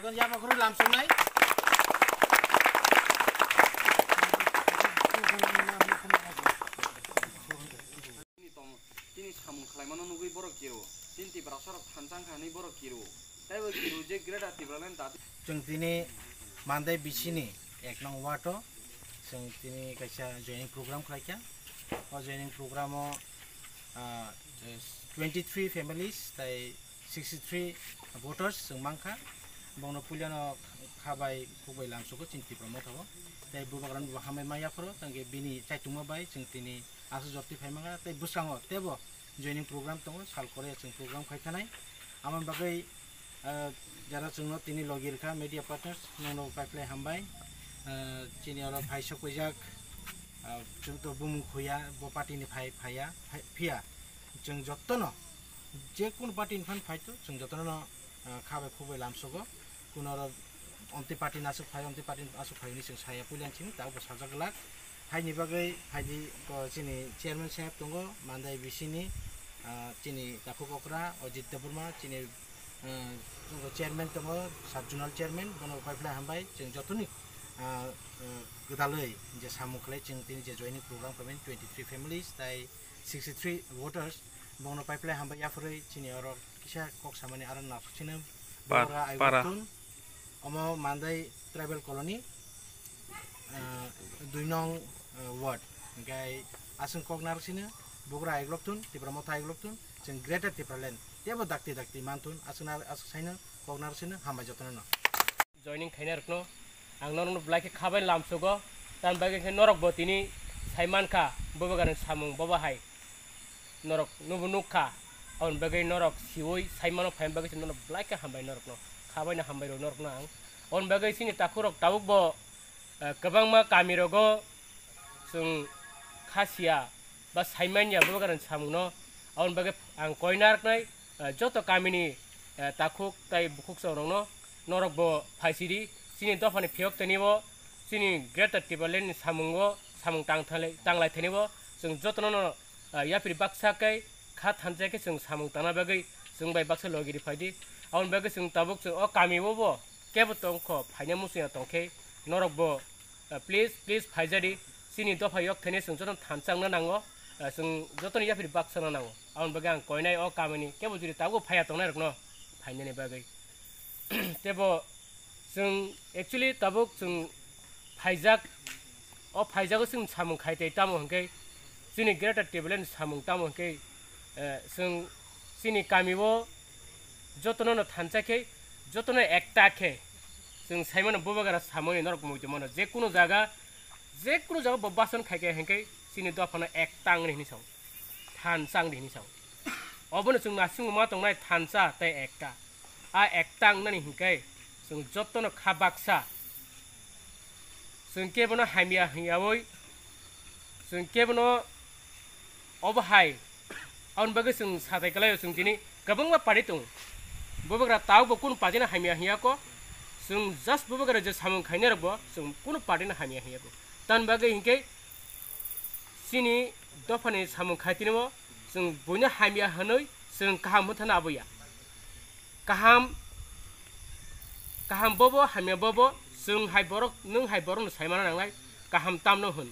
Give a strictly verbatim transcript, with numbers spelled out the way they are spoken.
Yabakhorwi lamsoknai. Tini tong, tini samung khlaimano nugwi borok kiru. Tini Tiprasarok thansa wngkha hwnwi borok kiru. Teibo kiru je Greater Tipraland dabi. Chwng tini Mandai bisini ek nong ward o chwng tini kaisa joining program khlaikha. O joining program o, ah, twenty three families tai sixty three voters chwng mankha. Bongno puilano kha bai khuk bai lamsogo chini Tipra Motha o. Tei bubagrano bo hambai ma yaphoro, tangke bini chaitungma bai chwng tini aswk jotwi phai mankha. Tei bwskango teibo joining program tongo, sal kore chwng program khai thanai. Amoni bagwi, ah, jara chwngno tini logi rwkha media partners, nono pai phlai hambai. Ah, chini oro phai sok paijak, ah, chwng to bumung khuya, bo party ni phai phaiya, phai-, phiya. Chwng jotono, je kunu party ni phan phai to, chwng jotono, ah, kha bai khuk bai lamsogo. Kuno oro omtwi party ni aswk phai, omtwi party ni aswk phai hwnwi chwng saya puila chini, tabuk bo sajak glak. Haini bagwi, haini, ko, chini chairman saheb tongo, Mandai bisini, ah, chini takhuk okra, Ajit Debbarma, chini, ah, chairman tongo, sub zonal chairman, bono pai phlai hambai, chwng jotoni, ah, ah, gwdalwi je samung khlai chwng tini je joining program khlaimani twenty three families, tai sixty three voters, bongno pai phlai hambai yaphurwi chini oro kisa kok samani aro naphuk sino Par-, bongora para. Aiwktun, omo Mandai Tribal Colony, ah, dui nong, ah, ward. Hingkai aswng kok narwk sino, bugra aiglok tun, Tipra Motha aiglok tun, chwng Greater Tipraland teibo dakti dakti mantun, aswk nar-, aswk saino kok narwk sino, hambai jotono no. Joining khainai rokno ang norokno belai khe khabai lamsogo, tamni bagwi khe norok bo tini sai mankha, bubagrani samung bobo hai norok nubo nukha, aboni bagwi norok siwi sai mano phaimani bagwi se norok belai khe hambai norokno, khabaino hambai rw norokno ang. Aboni bagwi chini takhukrok tabuk bo, eh, kwbangma kamirogo chwng kha siya ba sai manya bubagrani samungno, aboni bagwi ang koi narwknai, eh, joto kamini, eh, takhuk tai bukhuk chwng rokno norok bo phaisidi chini dophani phiyok tanibo chini Greater Tipraland ni samungo samung tang thanglai-, tanglai thanibo chwng jotono no, eh, yapri baksa kai kha thansa khe chwng samung tangna bagwi chwng bai baksa logi ri phaidi. Aboni bagwi chwng tabuk chwng o kami o bo kebo tongkho phaina muchungya tongkhe norok bo, eh, please, please phaijadi chini dopha yok thani chwng jotono thansa wngna nango, eh, chwng jotono yapri baksa wngna nango. Aboni bagwi ang koinai o kamini kebo jodi tabuk phaiya tongnai rokno phainani bagwi. Tebo chwng actually tabuk chwng phaijak, o phaijago chwng samung khai tei tamo hwnkhe chini Greater Tipraland samung tamo hwnkhe, eh, chwng chini kami o jotono no thansa khe, jotono ekta khe chwng saimano bubagra samani norok muitu mano je kunu jaga, je kunu jaga bo bason khai khe hwnkhe chini dophano ekta wngni hinwi sao, thansa wngni hinwi sao. Obono chwng nasingo ma tongnai thansa tei ekta. A ekta wngnani hinkhe chwng jotono kha baksa. Chwng kebono hamya hwnyaui, chwng kebono obo hai. Aboni bagwi chwng satai kwlaio, chwng tini kwbangma party tongo. Bubagra tabukbo kunu party no hamya hwnya kho. Chwng just bubagra je samung khainai rokbo chwng kunu party no hamya hwnya kho. Tamni bagwi hinkhe chini dophani samung khai tini bo chwng buino hamya hwnwi chwng kaham hwnthana aboya. Kaham, kaham bobo, hamya bobo, chwng hai borok, nwng hai borokno saimana nangnai, kaham tamno hwn.